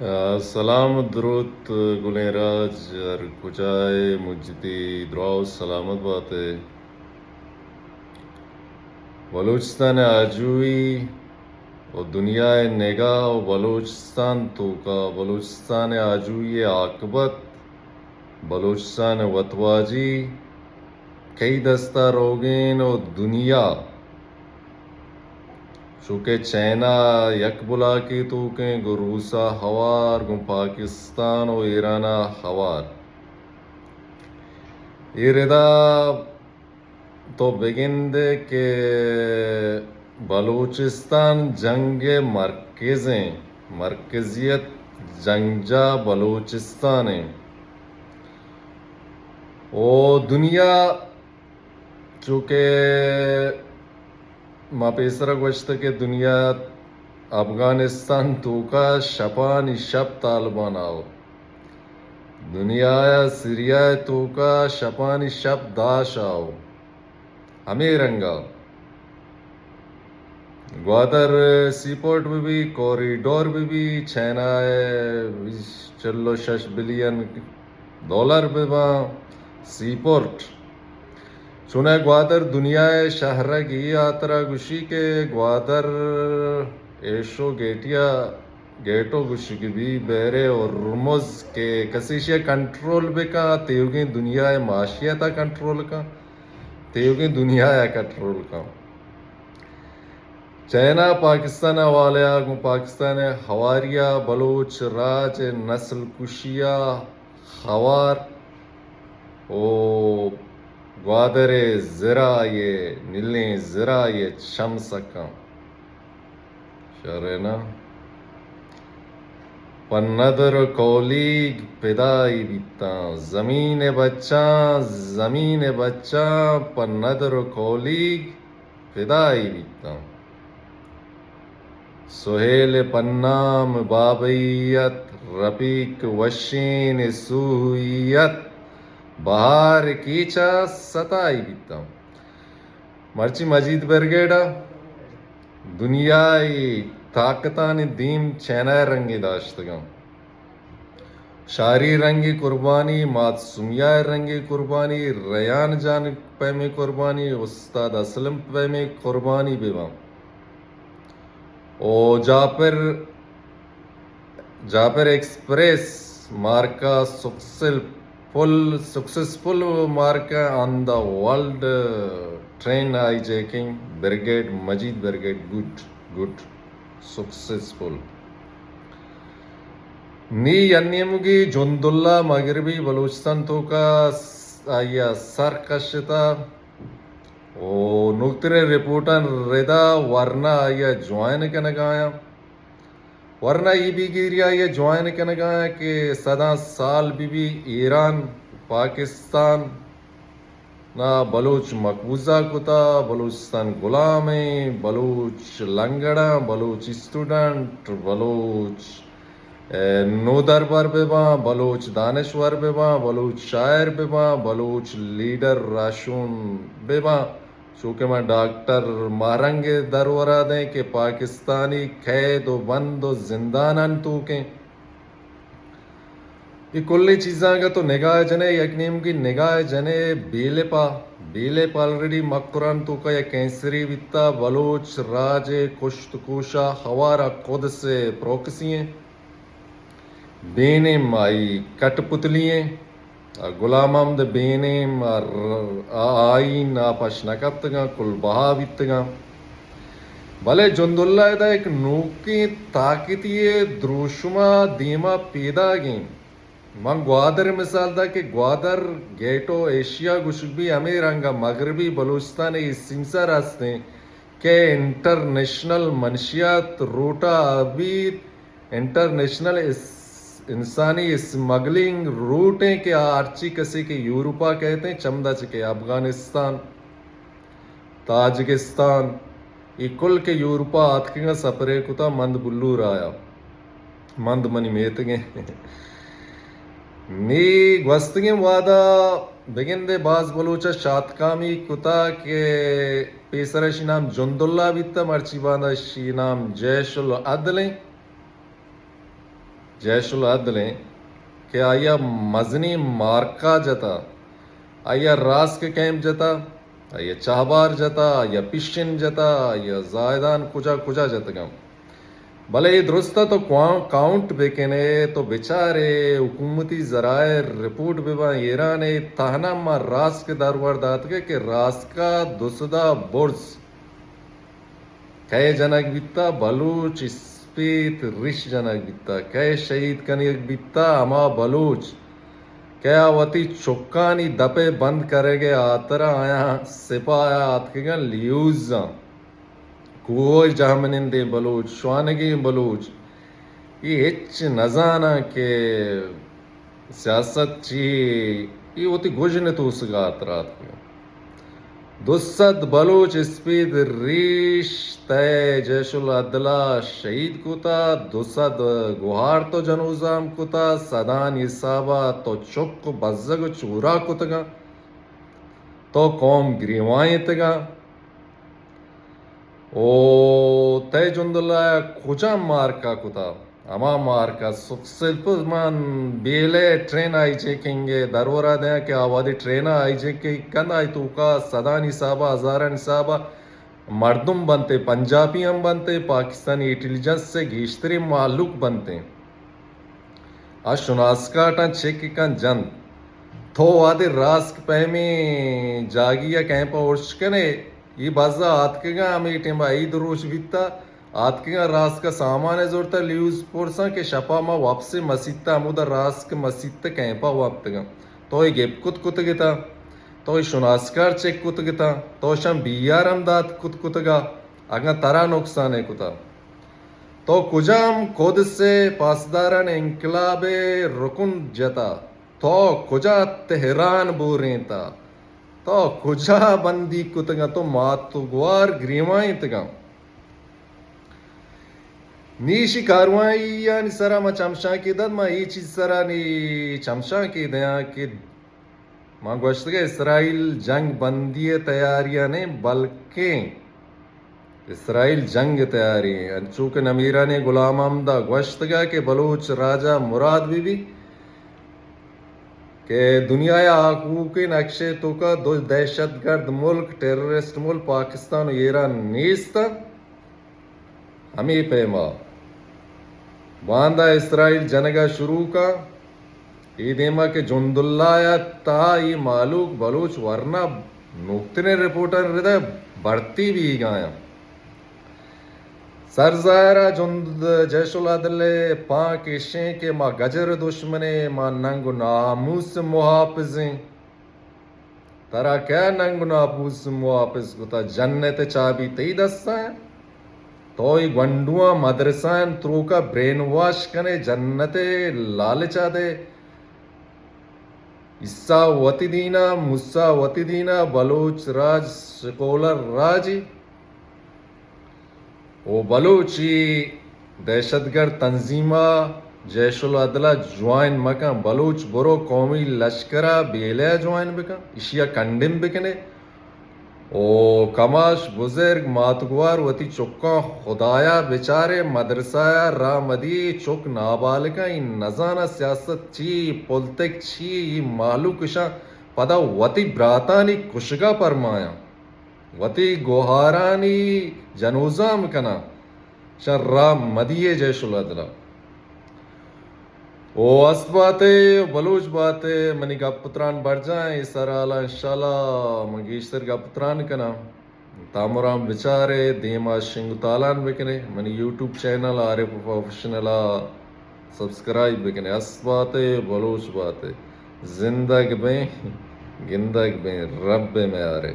سلام ءُ دروت گلیں راج، ہر کجا ئے مجتی دراہ ءُ سلامت بات ئے۔ بلوچستان ءِ آجوئی ءُ دنیا ءِ نگاہ ءُ بلوچستان توکا بلوچستان ءِ آجوئی ءِ آکبت، بلوچستان ءِ وتواجھی کئی دستا روگین ءُ دنیا چوکہ چائنا یک بلاکے توکیں، گوں روسا ہوار، گوں پاکستان ءُ ایرانا ہوار۔ اے ردا تو بگندے کہ بلوچستان جنگ ءِ مرکز ایں، مرکزیت جنگجاہ بلوچستان ایں۔ او دنیا چوکہ ما پیسرا گوشت کہ دنیا افغانستان توکا شپانی شپ طالبان آؤ، دنیا ءِ سیریا ءِ توکا شپانی شپ داعش آؤ، ہمے رنگا گوادر سی پورٹ بہ بی، کوریڈور بہ بی، چائنا ءِ چل ءُ شش بلین ڈالر بہ باں سی پورٹ۔ چوناہا گوادر دنیا ءِ شہرگ ای ہاترا گوشی کہ گوادر ایشو گیٹیا گیٹو گوشگ بی، بحر ہرمز کہ کسے ایشیا کنٹرول بکاں، تیوگیں دنیا ءِ معاشیتا کنٹرول کاں، تیوگیں دنیا ءَ کنٹرول کاں۔ چائنا پاکستان ءِ حوالہ ءَ گوں پاکستان ءِ ہواری ءَ بلوچ راج ءِ نسل کشی ءَ ہوار ءُ گوادر ءِ زر ءَ آئی ءِ، نیلیں زر ءَ آئی ءِ چم سکاں۔ شریں نا؟ پہ ندر ءُ کولیگ پدائی بیتاں، زمین ءِ بچاں، زمین ءِ بچاں، پہ ندر ءُ کولیگ پدائی بیتاں۔ سہیل پنام بابیت، رفیق وشین سوہیت، بہار کیچا ستائی بیتاں۔ مرچی مجید بریگیڈ ءَ دنیائی طاقتانی دیم چائنا ءِ رنگے داشتگاں۔ شاری رنگی قربانی، مات سمیا ءِ رنگی قربانی، ریان جان پیمیں قربانی، استاد اسلم پیمیں قربانی بہ باں۔ او جاپر، جاپر ایکسپریس مارکا سکسیسفل، سکسیسفل مارکا on the world train hijacking brigade, Majeed brigade, good, good, successful. نی یک نیمگی جنداللہ مغربی بلوچستان توکا س-، آئی ءَ سر کشتا۔ او نوکتریں رپورٹاں ردا ورنا آئی ءَ جوائن کنگایاں۔ ورنا ای بی گیری آئی ءَ جوائن کنگایاں کہ صداں سال بی بی ایران، پاکستان نا بلوچ مقبوضہ کتا، بلوچستان غلام ایں، بلوچ لنگڑاں، بلوچ اسٹوڈنٹ، بلوچ اے، نودربر بہ باں، بلوچ دانشور بہ باں، بلوچ شاعر بہ باں، بلوچ لیڈر راہشون بہ باں، چو کہ من ڈاکٹر ماہرنگ ءِ درورا دیں کہ پاکستانی قید و بند و زندانانی توکیں۔ اے کلیں چیزاں اگاں تو نگاہ جنے، یک نیمگی نگاہ جنے، بیلپ ءَ، بیلپ آلریڈی مکران توکا یک کینسرے بیتا، بلوچ راج ءِ کشت کوشا ہوارا قدس ءِ پروکسی ایں۔ بینیم آئی کٹ پتلی ایں۔ غلام محمد بینیم ءَ ر-، آ آئین ءَ پش نہ کپتگاں، کل بہا بیتگاں۔ بلے جنداللہ ادا یک نوکیں طاقتی ءِ دروشم ءَ دیما پیداگ ایں۔ من گوادر ءِ مثال دا کہ گوادر گیٹ آف ایشیا گوشگ بی، ہمے رنگ ءَ مغربی بلوچستان ءِ اے سیمسر ہستیں کہ انٹرنیشنل منشیات روٹ ءَ بیت، انٹرنیشنل اس-، انسانی اسمگلنگ روٹ ایں کہ آ ہرچی کسے کہ یورپا کئیت ایں، چمدا چہ کہ افغانستان، تاجکستان، اے کل کہ یورپا آتکگاں سپرے کتا، مند بلور آیا، مند منی میتگیں۔ نی گوستگیں وہدا بگندے باز بلوچ ءَ شاتکامی کتا کہ پیسر اشی نام جنداللہ بیتا، مرچی باندا اشی نام جیش العدل ایں۔ جیش العدل ایں کہ آئی ءَ مزنیں مارکا جتا، آئی ءَ راسک کیمپ جتا، آئی ءَ چاہبار جتا، آئی ءَ پشن جتا، آئی ءَ زاہدان کجا کجا جتگاں۔ بلے اے درست ءَ تو کوا-، کاؤنٹ بہ کن ئے، تو بچار ئے، حکومتی ذرائع رپورٹ بہ باں، ایران ءِ تہنا ما راسک درور داتگ کہ راسک ءَ دو سد ءَ برز کئے جنگ بیتا؟ بلوچ اسپیت ریش جنگ بیتا۔ کئے شہید کنگ بیتا؟ ہما بلوچ کہ آ وتی چکانی دپ ءِ بند کنگ ءِ ہاترا آیاں سپاہ ءَ آتکگاں لیوزاں۔ کوہ ءِ جہمنندیں بلوچ، شوانگیں بلوچ، اے ہچ نزاناں کہ سیاست چی اے، اے وتی گژن ءِ توسگ ءِ ہاترا اتکگ۔ دو سد بلوچ اسپیت ریش تئے جیش العدل ءَ شہید کتا، دو سد گوہار تو جنوزام کتا، سدانی حساب ءَ تو چک بزگ ءُ چوراک کتگاں، تو قوم گریوائینتگاں۔ او تئے جند اللہ ءَ کجام مارکا کتا؟ ہما مارکا سکھ سلپ من بیلے ٹرین ہائی جیکنگ ءِ درورا دیاں کہ آ وہدے ٹرین ءَ ہائی جیک کنت، آئی توکا سدانی حساب ءَ، ہزارانی حساب ءَ مردم بنت، پنجابی ہم بنت، پاکستانی انٹیلیجنس ءِ گیشتریں مہلوک بنت۔ آ شناسکارٹاں چیک کنت جنت۔ تو وہدے راسک پیمیں جاگہے ءَ کیمپ ءَ ارش کن ئے، اے بزاں آتکگاں، ہمے ٹیم ءَ عید روچ بیتا، آتکگاں راسک ءَ سامان ءَ زرتا، لیوز پرساں کہ شپا ما واپس مسیت ءَ، ہمودا راسک مسیت ءِ کیمپ ءَ وپتگاں۔ تو اے گپ کت کتگ اتاں، تو اے شناسکارٹ چیک کتگ اتاں، تو اشاں بی آر ہم دات کت کتگا، اگاں ترا نقصان ءَ کتا۔ تو کجام قدس ءِ پاسداران انقلاب ءِ رکن جتا؟ تو کجا تہران بورینتا؟ تو کجا بندیگ کتگاں؟ تو مات ءُ گوار گریوائینتگاں۔ نی ایشی کاروائیانی سرا ما چمشانکے دات، ما اے چیز سرا نی چمشانکے دیاں کہ ما گوشتگ اسرائیل جنگ بندی ءِ تیاری ءَ نہ، بلکیں اسرائیل جنگ ءِ تیاری ءَ۔ انچو کہ نمیرانیں غلام محمد ءَ گوشتگ کہ بلوچ راج ءَ مراد بہ بی کہ دنیا ءِ حقوقی نقشے توکا دو دہشت گرد ملک، ٹیررسٹ ملک پاکستان ءُ ایران نیست انت۔ ہمے پیما باندا اسرائیل جنگ ءَ شروع کن، اے دیما کہ جند اللہ ءِ تہا اے مہلوک بلوچ ورنا نوکتریں رپورٹانی ردا بھرتی بیگایاں۔ سر ظاہر ءَ جند جیش العدل ءِ پانک ایشیں کہ ما گجر دشمن ایں، ما ننگ ءُ ناموس ءِ محافظ ایں۔ ترا کئے ننگ ءُ ناموس ءِ محافظ کتا؟ جنت ءِ چابی تئی دستا انت۔ تو اے گونڈواں مدرسہ آں تروکا برین واش کن ئے، جنت ءِ لالچ ءَ دئے۔ عیسیٰ وتی دین ءَ، موسیٰ وتی دین ءَ، بلوچ راج سیکولر راجے۔ او بلوچ اے دہشت گرد تنظیم ءَ جیش العدل ءَ جوائن مکن، بلوچ برو قومی لشکر ءَ بیلے ءَ جوائن بکن، ایشی ءَ کنڈم بکن ئے۔ او کماش، بزرگ، ماتگوار، وتی چکاں خدایا بچارے، مدرسہ ءَ راہ مدی، چک نابالغاں، اے نزاناں سیاست چی، پولتک چی، اے مہلوک اشاں پدا وتی براتانی کشگا پرمایاں۔ وتی گوہارانی جنوزام کناں، شر راہ مدیے جیش العدل ءَ۔ او است باتے، بلوچ باتے، منی گپ تران برجاں، اے سرحالا انشاءاللہ من گیشتر گپ تران کناں۔ تامران بچارے، دیما شنگ تالان بکنے، منی یوٹیوب چینل عارف پروفیشنل ءَ سبسکرائب بکنے۔ است باتے، بلوچ باتے، زندگ بیں، گندگ بیں، رب میارے۔